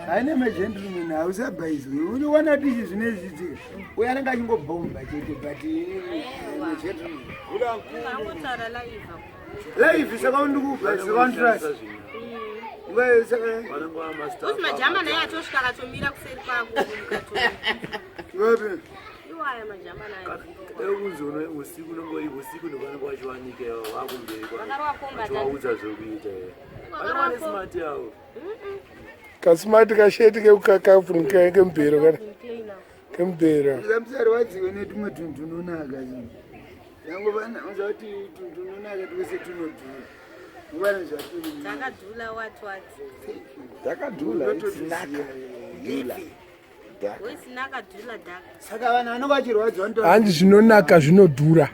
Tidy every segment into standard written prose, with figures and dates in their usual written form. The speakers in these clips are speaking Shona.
Haine magentleman hausabhaizwi unowana tichi zvine zviitika uyo anenge achingobhomba chete but live saka undikubva saka untrust Uzi majama naye atosvika akatomira kuseri kwako. Wapi? Iwaya majama naye. Ekunzi usiku unongori usiku ndovanenge vachiwanika wakumberi Vakarova vachivaudza zvekuita. Vakarova nesmart yavo. Kasmart kasheti kemubhero kana kemubhero. Musarwadziwe netumwe tunhu tunonaka. Yangu vana unzati tunhu tunonaka twese tunodhura. Ngwana zvaturi. Takadhula what what. Takadhula it's naka. Dhula. Wesinaka dhula dhaka. Saka vanhu vanonga vachirwadziwa ndo. Hanzi zvinonaka zvinodhura.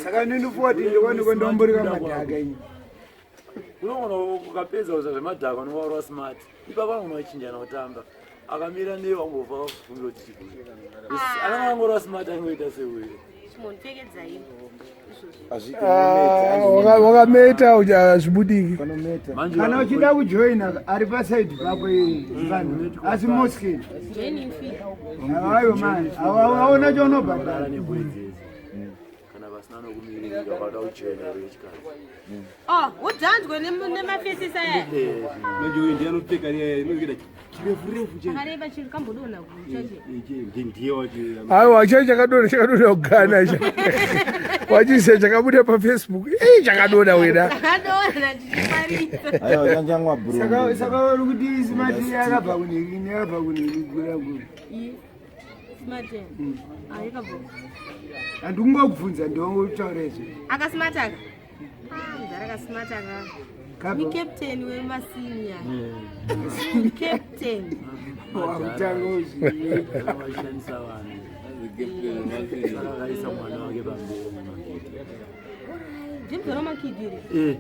Saka nini 40 ndikwaniko ndomborika madhaka ini. Unogona ukapedza kuita zvemadhaka unonga warwa smart. Ipapo anogona kuchinjana kutamba. Akamira newe wambofa wakufungira kuti chigure. Anenge angorwa smart angoita seuyo. Chimonipfekedza imi. Ah, wakameta hazvibudiki. Kana uchida kujoina ari pasaidi pako vanhu asi mosque. Aiwa mani, aona chaunobhadhara. Kana vasina nokumiririra vada kujoina vechikadzi. Oh, udhanzwe nemafesisi aya. Manje uyu ndiye anopfeka riya inoita chirefu refu che. Akareba chiri kambodonha kuchache. Ndiye wacho. Aiwa chai chakadonha chakadonha kugana icho. Wachise chakabuda paFacebook. Eh chakadonha wena. Chakadonha chichiparisa. Aiwa chanjangwa bro. Saka saka uri kuti smart yakabva kunini yakabva kunini gura gura. Smart. Ah, yakabva. Handikungokubvunza ndongokutaura izvo. Akasmart aka. Mudhara akasmart aka. Ni captain wemasinya. Captain. Wakutanga uzvi. Vashandisa vanhu. Saka akaisa mwana wake pamberi nemakidhi. Ndimzora makidhi iri. Eh.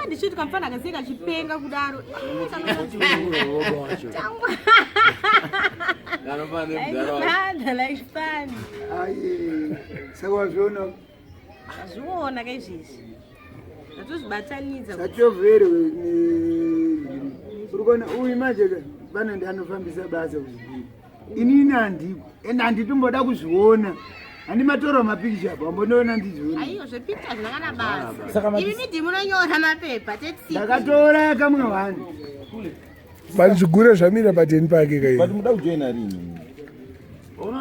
Ah, ndichiti kamfana kasiye kachipenga kudaro. Tangwa. Like fun. Aye. Saka wazviona Azviona kaizvezvi. Ndatozvibatanidza. Satovhere uri kuona uyu manje pane ndianofambisa basa kuzvikuru. Inini handiko ende handitomboda kuzviona. Handimatorwa mapikicha apo ambondiona ndizviona. Aiyo zvepikicha hazvina kana basa. Imi midhi munonyora mapepa tetsi. Ndakatora kamwe wani. But zvigure zvamira pateni pake kai. But muda kujoina rini?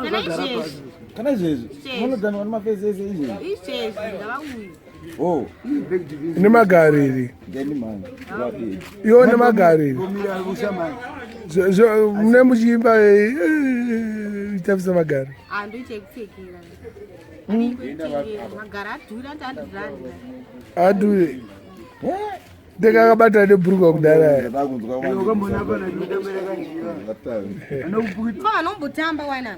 Kana izvezvi. Kana izvezvi? Munodanwa nemafesi ese izvezvi? Izvezvi ngavauye. Oh. Nemagari iri. Ngeni manje. Iwo nemagari iri. Mune muchiimba itafisa magari. Ah ndoite kupfekera. Magari adhura ndanduranda. Adhure. Ndakakabata nebhurugwa kudara. Ko vanombotamba wana.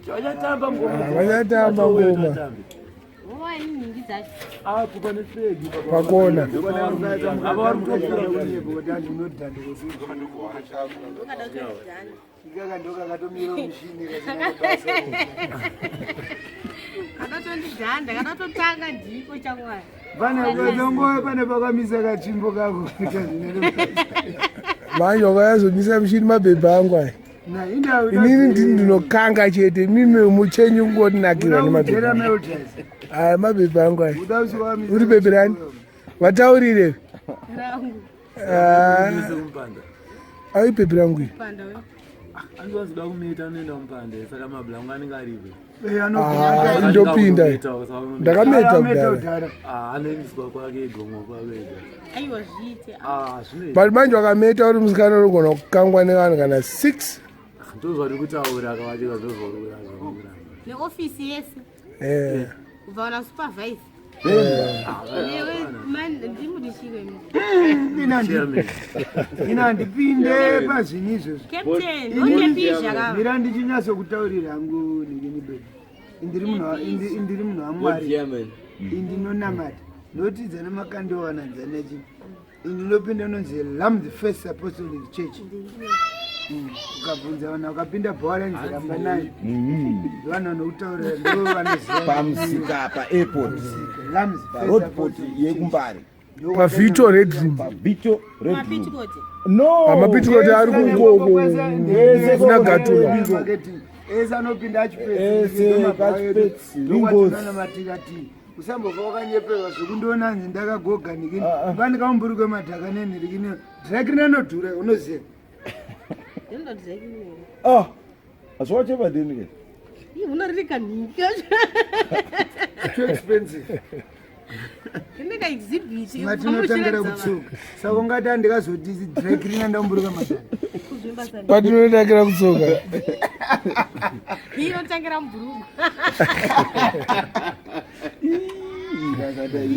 Vachatamba ngoma. Vachatamba ngoma. Wani nhingi dzacho. Apo pane fegi Pakona. Apa vari kutopfura. Akatondidhanda akatotanga ndiko chamwari. Pane pane pakamisa katsvimbo kako. Manje wakayazomisa muchini mabhebha angu aya. Inini ndini ndinokanga chete mimi muchenyu kungotinakirwa nemabhebha. Aya mabhebha angu aya. Uri bhebhi rani? Vataurire. Rangu. Ai bhebhi rangu iri. Panda we. Andiwanzoda kumeta anoenda mupanda saka mablangu anenge aripo. Ah, ndopinda. Ndakameta kudhara. Ah, anoendeswa kwake gomo kwake ega. Aiwa zviite. Ah, zvinoita. But manje wakameta uri musikana unogona kukangwa nevanhu kana 6. Ndozvari kutaura akavacheka ndozvari kutaura. Neofisi yese. Eh. Kubva wana supervisor. Newe man ndimudishire mi. Ina handipinde pazvinhu izvozvo. Captain, okepisha kava. Mira ndichinyatsokutaurira hangu ningini bebi. Indiri munhu indiri munhu waMwari. Indinonamata. Ndotidza nemakandiwana nzanachi. Indinopinda inonzi Lam the First Apostolic Church. Ukabvunza vanhu vakapinda bhora nziramba nayo. Vanhu vanokutaurira ndo vanoziva. Pamusika pa airport. Lam's First Roadport Apostolic Church. yekumbare. PaVito Red Room. PaVito Red Room. No. Pamapitikoti ari kukoko kuna Gatula. Ese anopinda achipetsi. Usambofa wakanyeperwa zvekundiona nzi ndakagoga nikini. Ah, ah. Vandikaumburikwe madhaka nenhirikini. Drakini anodhura unoziva. Ah. Asi wachepa deni ke? Unoririka nhiki. Too expensive. Rineka exhibit. Matinotangira kutsuka. Saka ungati andikazoti dry cleaner ndamburuka madhaka. Patinotangira kutsuka. Inotangira mubhurugwa.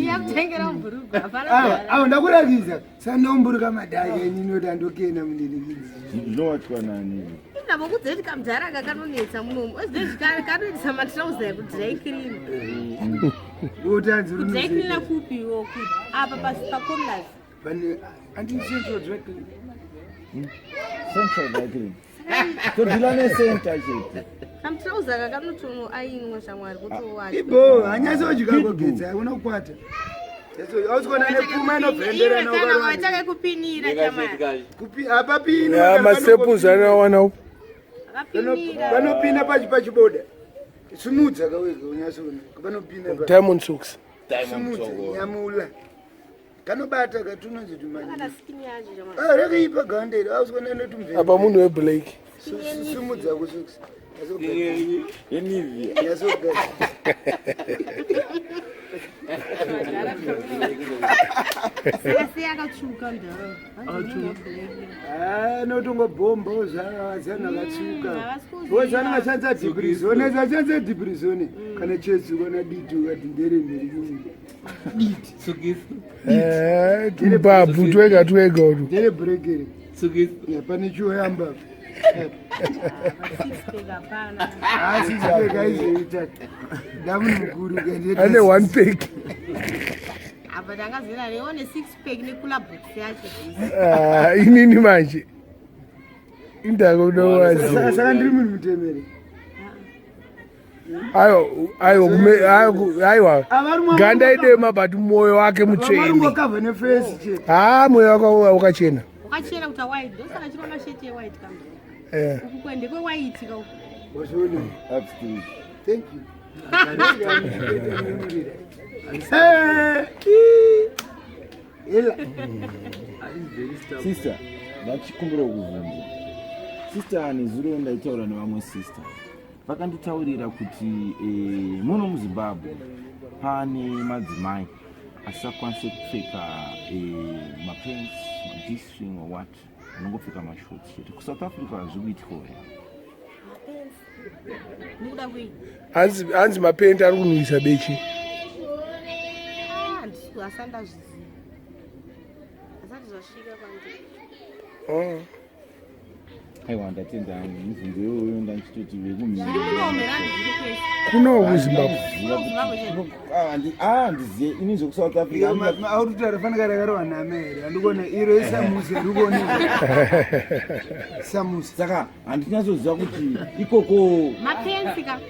Iyakutengera mubhurugwa. Hapana. Awa ndakuratidza. Sandomburuka madhaka ini noti andokena mundirikidzi. Zvinowachwa nani? Ndabo kudzeti kamudhara aka kanonetsa munomu. Ozvizvi kanoitisa matrauza ekudry clean. Utanzi Kudry cleaner kupi iwo kupi? Apa pasi paComlas. Pane anti central dry clean. Central dry clean. Todhila necenter chete. Kamutrauza aka kanotonoainwa shamwari kutowacha. Ibo hanyatsodyika kugedza unokwata. Ausikona nepfuma inobvenderana Iwe kana waitaka kupinira shamwari. Kupi apa pino. Ya masteps anawana upo. Akapinira. Panopinda pachi pachiboda. Simudza kawega unyatsoona. Panopinda pa. Diamond socks. Simudza nyamula. Kanobata katunonzi tumani. Kana skin yacho shamwari. Ah rakaipa ganda iri ausikona netumve. Apa munhu weblack. Simudza kusocks. Yenivia. Nyatsogaza. Saka sei akatsvuka mudhara? Ah, notongobhomba zvavazana akatsvuka. Havasi kuziva. Vozana vashandisa dhibrizone, vashandisa dhibrizone. Kana chesu kana diti ukati ndere ndere. Diti. Eh, tumbabvu twega twega utu. Ndere brekere. Pane chiwoyamba. Six pack hapana. Asi chipeka izoita. Ndamunhu mukuru ukaenda. Ane one pack. Apa ndangazira leone six pack nekula box yacho. Ah, inini manje. Indako unowazi. Saka saka ndiri munhu mutemere. Aiwa, aiwa, aiwa, aiwa. Avarume Ganda idema but moyo wake mutsvene. Varungokavha nefesi chete. Ah, moyo wake wakachena. Wakachena kuti white. Ndosaka chiro masheti ewhite kamudhara. Eh. Uku kwende kwewhite ka uku. Wazviona. Upstreet. Thank you. Eh, Ela. Sister, ndachikumbira kuvhunza. Sister, nezuro ndaitaura nevamwe sister. Vakanditaurira kuti muno muZimbabwe pane madzimai asisakwanise kupfeka mapants, ma-g-string or what, anongopfeka mashorts chete. KuSouth Africa hazviri kuitikawo here? Nikuda kwei? Hanzi hanzi mapenti ari kunhuwisa beche. Ah, handisi asati ndazviziva. Asati zvasvika kwandiri. Oh. Aiwa, ndatenda hangu mibvunzo iyoyo ndandichitoti vekumhiri. Zviri kunoomera zviri kwese. Kuno kuZimbabwe. Kuzimbabwe chete. Handiziye ini zvekuSouth Africa. Auritaura fanika rakarohwa name here andikuona iro isamusi andikuona samusi Saka handinyatsoziva kuti ikoko Mapensi ka.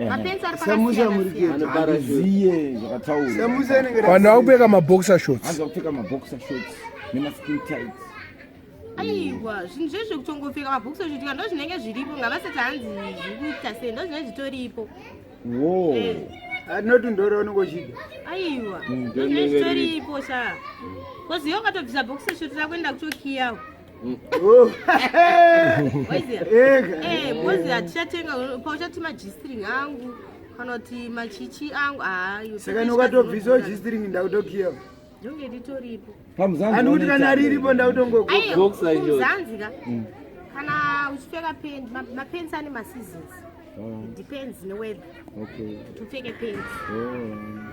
Mapensi ari Samusi pakasiyana amuriketi. siyana. handiziye zvakataurwa. Samusi anenge Vanhu vakupfeka maboxer shorts. Hanzi vakupfeka maboxer shorts nemaskin tights. Aiwa, zvinhu zvezvo kutongopfeka mabhokisi zvitika ndo zvinenge zviripo ngavasati hanzi zviri kuita sei ndo zvinenge zvitoripo. Wo. Anoti ndoro unenge uchida. Aiwa, ndo zvinenge zvitoripo sha. Kozi iwe ukatobvisa bhokisi short rakuenda kutokiyawo. Oh. Waiziya? Ega. Eh, because hatichatenga pauchati majistring angu kana kuti machichi angu haa Saka nokatobvisa g-string ndakutokiya. ndonge ritoripo. Pamuzanzi Handikuti kana vanoita- riripo ndakutongogo. Aiwa, Boxer short. kumuzanzi ka kana uchipfeka penti mapenti ane maseasons. Oh, It depends neweather okay. kuti upfeke penti. Oh,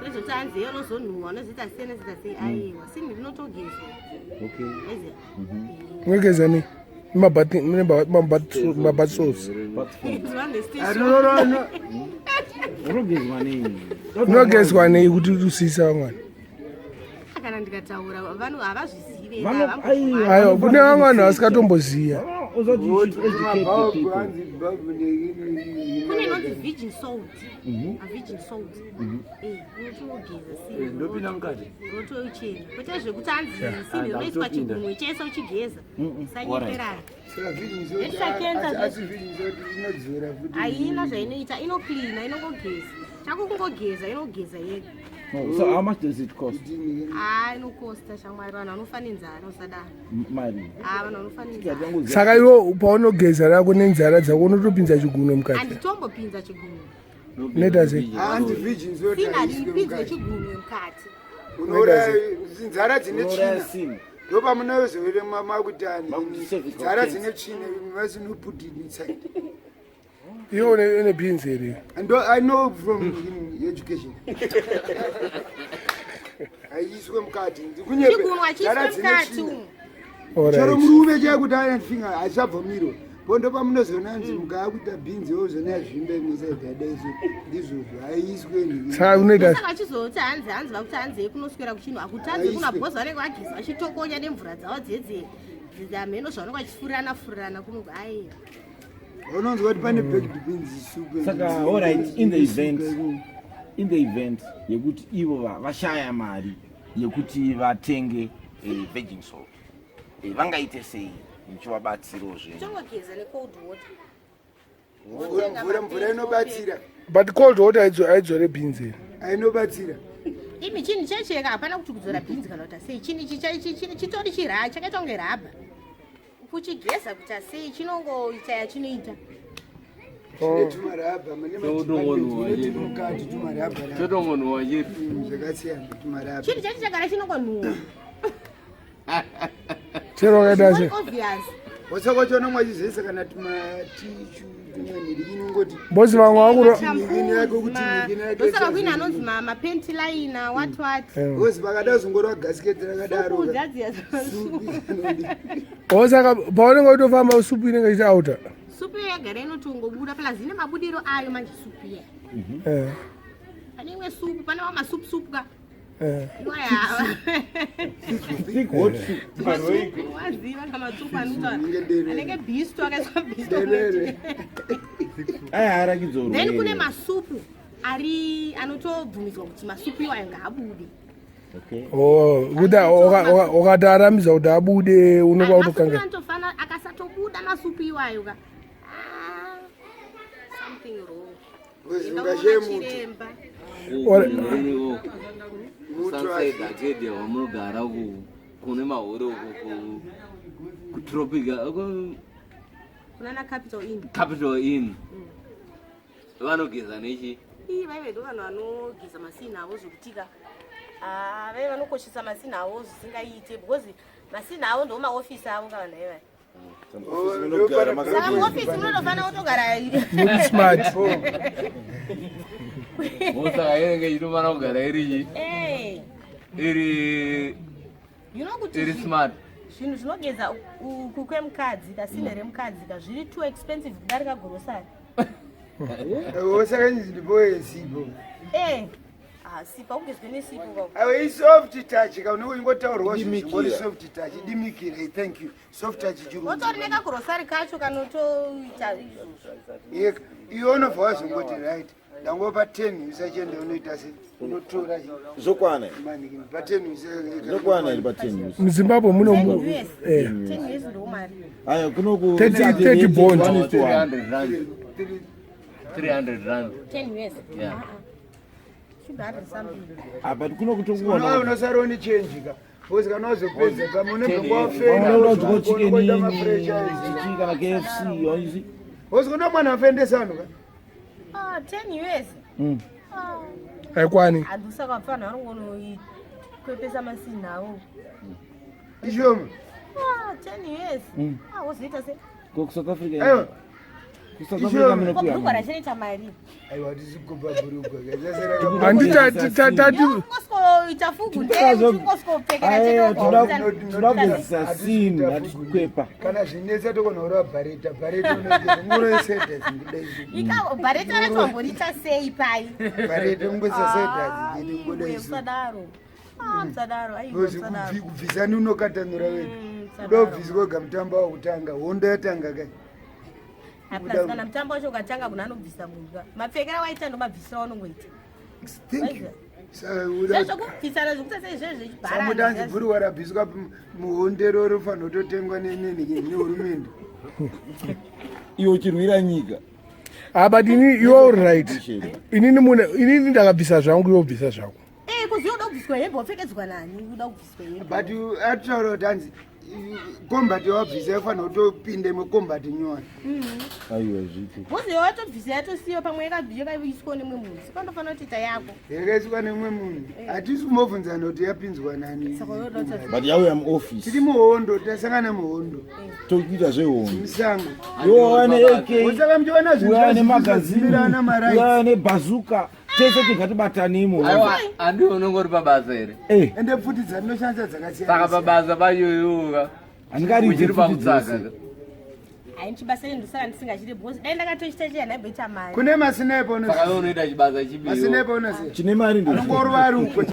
Nezvekuti hanzi iye unozonhuhwa unozoita sei unozoita sei aiwa sinhi rinotogezwa. okay. Waiziya? Unogeza nei? Mabath salts. Zuva nestation. Anororo Unogezwa nei? Unogezwa nei kuti usisa vamwana? Kana ndikataura vanhu havazvizive. Aiwa, Aiwa, kune vamwe vanhu vasikatomboziya. Uzoti you should educate the people. Kune inonzi virgin salt. A virgin salt. Eh, unotogeza Eh, ndopinda mukati. Rotochena. Kwete zvekuti hanzi sini rinoiswa chigunwe chese uchigeza. Usanyeperana. Haina zvainoita, inocleana, inongogeza. Chako kungogeza, inogeza yega. Oh, so how much does it cost? Ah, inokosta shamwari, vanhu vanofa nenzara usadaro. Mari. Ah, vanhu vanofa nenzara. Saka iwe paunogeza rako nenzara dzako unotopinza chigunwe mukati? Handitombopinza chigunwe. Unoita sei? Sina handipinzwe chigunwe mukati. Unouraya nzara dzine tsvina, ndopamunozoere makutani nzara dzine tsvina vasino put it inside. Iwe une beans here? And I know from in education haiiswe mukati. Chigunwe hachiiswe mukati umu. Chero murume chai kuti anafinga hachabvumirwa po, ndopamunozoona nzi mukaa kuita bhinzi ozona yazvimba musaidadaiso. Ndizvozvo, haiiswe. Saka unoita Saka vachizoti hanzi vakuti hanzi kunoswera kuchinhu hakutanzi kuna bhozi, vanenge vageza vachitokonya nemvura dzavo dzedze dzamheno zvavanenge vachifurirana furirana kuno, aiwa. Unonzwa kuti pane baked beans soup. Saka alright, in the event yekuti ivo vashaya mari yekuti vatenge virgin salt, vangaite sei muchivabatsirawo zvenyu? Tongogeza necold water. Mvura inobatsira. But cold water haidzore beans here? Ainobatsira. Imi, chinhu checheka hapana kuti kudzora bhinzi kana kuti sei. Chinhu ichi chitori chira chakaita kunge rubber, kuchigeza kuita sei, chinongoita yachinoita. Chine tumarabha mune mukati, tumarabha. Chotongonhuwa chete. Zvakasiyana, tumarabha. Chinhu chacho chagara chinongonhuwa. Chero wakaita sei? Obvious. Wasaka mwachizoisa kana tumatishu tunyaniri inongoti Bosi vamwe vakuro Mikini yako kuti mikini yake. Ndosaka kuine anonzi mapanty liner, what what. Because vakada kuzongorwa gasket rakadaro. Supu dzadziya. O, saka paunenge uchitofamba supu inenge ichiauta? Supu iyo yagara inotongobuda, plus ine mabudiro ayo manje supu iya. Pane imwe supu, pane wamasupu supu ka. Iwaya. Thick hot soup. Waziva kamatsupu anoita anenge bisto, akaiswa bisto. Derere. Aya harakidzo. Then kune masupu ari anotobvumidzwa kuti masupu iwayo ngaabude. Okay. O, kuti ukati arambidza kuti abude unokwa Masupu kutokanga. anotofana akasatobuda masupu iwayo ka. Ah, something wrong. Because Enda ungashaye unoona muto. chiremba. Muto. Sunside Arcade wamunogara kune mahore uko kuTropica Kunana Capital Inn. Capital Inn, vanogeza nechi? Ii, vaive ndo vanhu vanogeza masini avo zvokutika. Ah, vaive vanokoshesa masini avo zvisingaite, because masini avo ndo maofisi avo ka vanhu aivai. Saka muofisi munotofanira kutogara Muri smart. Saka inenge ichitofanira kugara iri Eh, iri you know kuti iri smart. Zvinhu zvinogeza uku kwemukadzi kasine remukadzi ka zviri too expensive kudarika grocery. Saka ndipo yesipo. Eh, ah, sipo akugezwe nesipo ka. Aiwa, isoft touch ka, unenge uchingotaurwa zvingori soft touch, dimikira. Thank you, soft touch chirungu. Otori nekagrocery kacho kanotoita izvozvo. Iwe unobva wazongoti right, ndangopa 10 usachienda, unoita se unotora Zvokwana. manikini pa 10. Zvokwana iri pa 10 US? MuZimbabwe muno 10 US. Eh. 10 US ndo mari. Aya kunoku 30 30 bond. 300 rand, 300 rand. 10 US. Yeah. Ah, ah. Should be 100 something. Ah, but kunoku tokuona Unosara une change ka, because kana wazopedza pamwe unobva Unoda chicken wafenda mafresh. chichi kana KFC, you see. Because kuna mwana afendesa vanhu ka. Ah, 10 US. Ah. Haikwani. Handusaka vanhu vanongonoikwepesa masini avo. Ishoma. Ah, 10 US. Ah, wozoita se Ko kuSouth Africa? Aiwa. KuSouth Africa Ishoma. Ko munokuya. bhurugwa rachinoita mari? Aiwa, tisikupa bhurugwa. Handiti tati Ungosikoita fugu ndengosikoupfekera. Aiwa, toda kugezisa sini, hatikwepa. Kana zvinetsa tokona kureva bhareta, bhareta ungoisedha zinguda. Bhareta racho wamboriita sei pai? Bhareta ungoisa sedha zinguda. Musadaro. Ah, musadaro, aiwa, musadaro. Kubvisani unokatanura wega. Ndobviswa ga mutambo wakutanga hondo yatanga kai. Plus kana mutambo wacho ukatanga kuna anobvisa munhu ka. Mapfekera waita ndomabvisira waunongoita. Thank you. Zvekubvisana zvekuita seizvezvo zvechibhara. Samutanzi bhurukwa rabviswa muhondero rofanira kutotengwa nehurumende. Iwe uchirwira nyika. Ah, but ini you are right. Inini mune inini ndakabvisa zvangu iwe ubvisa zvako. Eh, kuziva uda kubviswa hembe wapfekedzwa nani uda kubviswa hembe. But ataura kuti hanzi combat yawabvisa yafanira kutopinda imwe combat nyowani. Aiwa zvipo. Bhozi yawatobvisa yatosiyiwa pamwe yakaiswa nemumwe munhu. Saka unofanira kutoita yako. Yakaiswa nemumwe munhu. Hatisi kumbobvunzana kuti yapinzwa nani. But yauya muoffice. Tiri muhondo, tasangana muhondo. Tokuita zvehondo. Musango. Iwe wane AK. Saka muchiona zvinhu Uya nemagazini. zvazvimirana marights. Uya nebhazuka. Tese tingatibatane imomo. Aiwa, andiwe unonge uri pabasa here? Eh. Ende pfuti dzatinoshandisa dzakasiyana. Saka pabasa payoyoka. Handingaridze Uchiri pfuti pakutsaka. dzese. Hayi chibasa ini ndosaka ndisingachidi because dai ndakatochita chiya ndaimboita mari. Kune masinepa Saka iwe unoziva. unoita chibasa chipi? Masinepa unoziva. Chine mari ndo. Anongorova ari uko.